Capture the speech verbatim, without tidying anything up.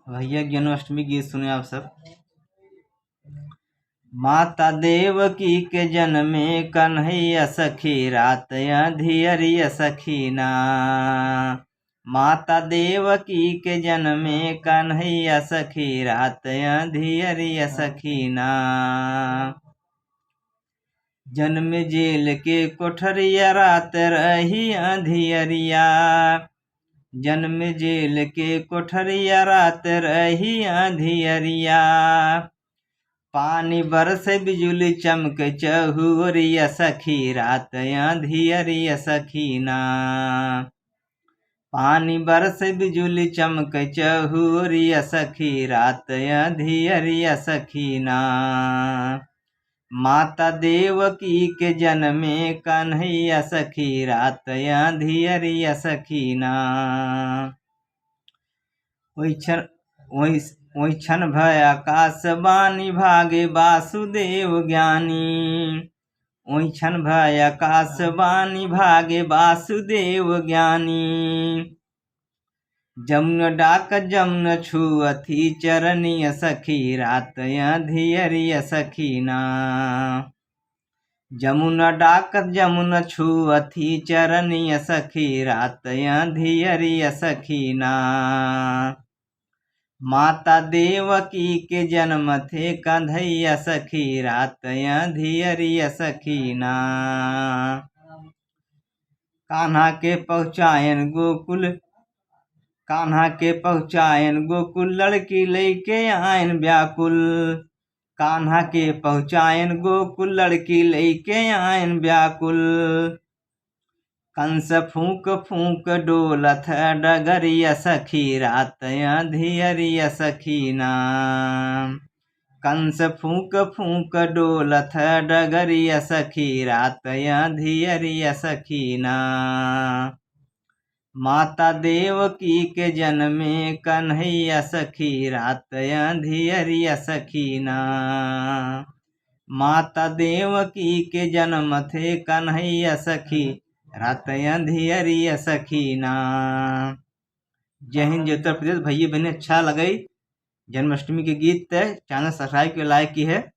भैया, जन्माष्टमी गीत सुने आप सब। माता देवकी के जनमे कन्हैया सखी, रात अंधियरिया सखी ना। माता देवकी के जनमे कन्हैया सखी, रात अंधियरिया सखी ना। जन्म जेल के कोठरिया, रात रही अंधियरिया। जन्म जेल के कोठरिया, रात रही अंधियरिया। पानी बरस बिजुली चमके चहुरिया सखी, रात अंधियरिया सखी ना। पानी बरस बिजुली चमके चहुरिया सखी, रात अंधियरिया सखी ना। माता देवकी के जनमे कन्हैया सखी, रात अंधियरिया सखी ना। ओइ क्षण, ओइ, ओइ क्षण भय आकाशवाणी, भागे वासुदेव ज्ञानी। ओइ क्षण भय आकाशवाणी, भागे वासुदेव ज्ञानी। जमुन डाक जमुन छुअथी चरनिया सखी, रात अंधियरिया सखी ना। जमुन डाक जमुन छुअथी चरनिया सखी, रात अंधियरिया सखी ना। माता देवकी के जनमथे कंधैया सखी, रात अंधियरिया सखी ना। कान्हा के पहुँचायन गोकुल, कान्हा के पहुँचायन गोकुल, लड़की लइके आयन व्याकुल। कान्हा के पहुँचायन गोकुल, लड़की लइके आयन व्याकुल। कंस फूंक फूंक डोलत डगरिया सखी, रात अंधियरिया सखी ना। कंस फूंक फूंक डोलत डगरिया सखी, रात अंधियरिया सखी ना। माता देवकी के जनमे कन्हैया सखी, रात अंधियरिया सखी ना। माता देवकी के जनमथे कन्हैया सखी, रात अंधियरिया सखी ना। जय हिंद, जय उत्तर प्रदेश। भैया बहने, अच्छा लगे जन्माष्टमी के गीत, त channel subscribe के, like की है।